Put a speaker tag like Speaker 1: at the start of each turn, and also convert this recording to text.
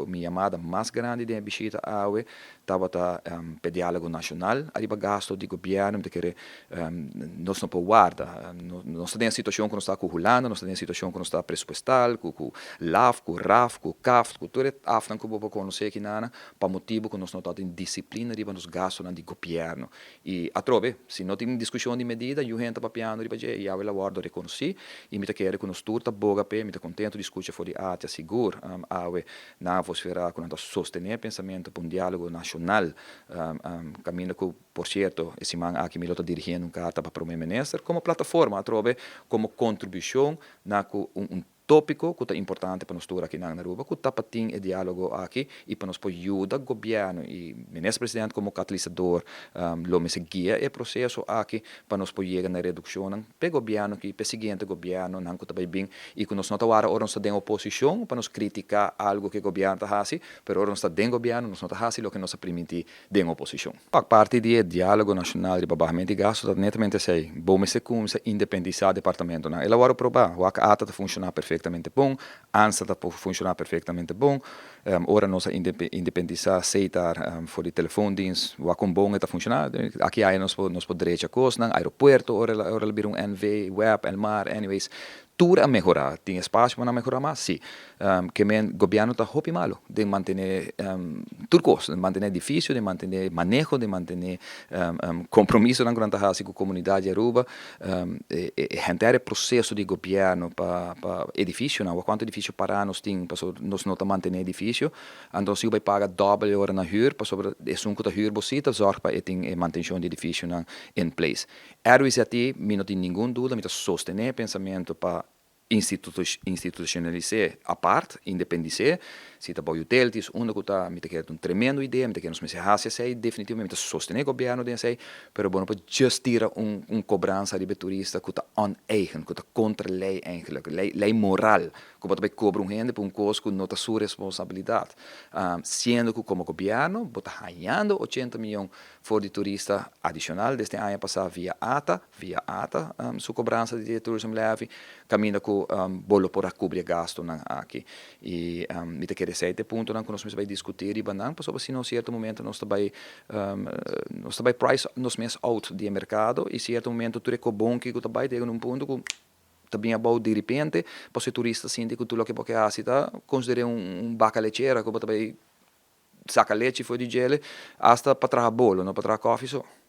Speaker 1: Mi yamada mas grandi di bishita awe tabata pa dialogo nacional ariba gasto di gobierno. Mi kier nos no por warda. Nos ta den situacion cu nos ta cu Hulanda, nos ta den situacion cu nos ta presupuestal, cu LAF, cu RAF, cu CAF, cu tur afnan cu bo conoce aki nana, pa motibo cu nos no tin disciplina riba nos gasto di gobierno. Y atrobe, si no tin discusion di medida, e gente papiando riba dje, y awe el a wordo reconoci, y mi ta kere cu nos tur ta boga pe. Mi ta contento di scucha for di ATA sigur, awe na vocifera cu nan ta sostene pensamento pa un dialogo nacional, caminda cu, por cierto, e siman aki mi ta dirigiendo un carta pa Prome Minister, como plataforma, atrobe, como contribucion na un topico cu ta importante pa nos tur aki na Aruba, cu ta pa tin e dialogo aki y pa nos por yuda gobierno y Minister Presidente como catalisador lo mester guia e proceso aki pa nos por yega na reduccion pa gobierno cu pa siguiente gobierno nan cu tambe bin y cu nos no ta ora nos ta den oposicion pa nos critica algo cu gobierno ta haci, pero ora nos ta den gobierno nos no ta haci loke nos a priminti den oposicion. Pa parti di dialogo nacional di bahamento di gasto ta netamente esey: bo mester cuminsa independisa departamento nan. El a wordo proba, wak ATA ta funciona perfectamente bon, ANSA ta funciona perfectamente bon, ora nos a independisa Setar for di telefoondienst, wak con bon ta funciona. Aki ey nos por drecha cosnan, aeropuerto, ora el bira un NV, WEB, Elmar, anyways, tur a mehora. Tin espacio pa mehora mas? Si. Kiermen gobierno ta hopi malo di mantene tur cos, di mantene edificio, di mantene maneho, di mantene compromiso nan cu e comunidad di Aruba, e henter e proceso di gobierno pa edificio, no, cuanto edificio para nos tin, pa nos no ta mantene edificio, anto si bay paga dobel ora na huur, pa sobre esun cu ta huur bo ta zorg pa tin e mantencion di edificio nan in place. RWZI, mi no tin ningun duda, mi ta sostene pensamento pa institucionalisa apart, independisa, si ta bay utilities, unda cu ta, mi ta kere un tremendo idea, mi ta kere nos mester haci esey, definitivamente mi ta sostene gobierno den esey, pero bon, pa just tira un cobransa di turista cu ta oneigen, cu ta contra ley eigenlijk, ley, ley moral, cu bo ta bay cobra un hende pa un cos cu no ta su responsabilidad. Siendo cu como gobierno, bo ta hayando 80 miyon for di turista adicional desde aña pasa via ATA, su cobransa di tourism levy, caminda cu bo lo por a cubri gasto nan aki. Y mi ta kere esey ta e punto nan cu nos bay discuti riba nan, pasobra si na cierto momento nos ta bay price nos mes out di mercado y cierto momento tur e cobon cu ta bay yega un punto cu ta bin abou di repente, pa e turista sinti cu tur loke bo a haci ta considera un vaca lechera, cu ta bay saca lechi for di dje, hasta pa traha bolo, no pa traha koffie so.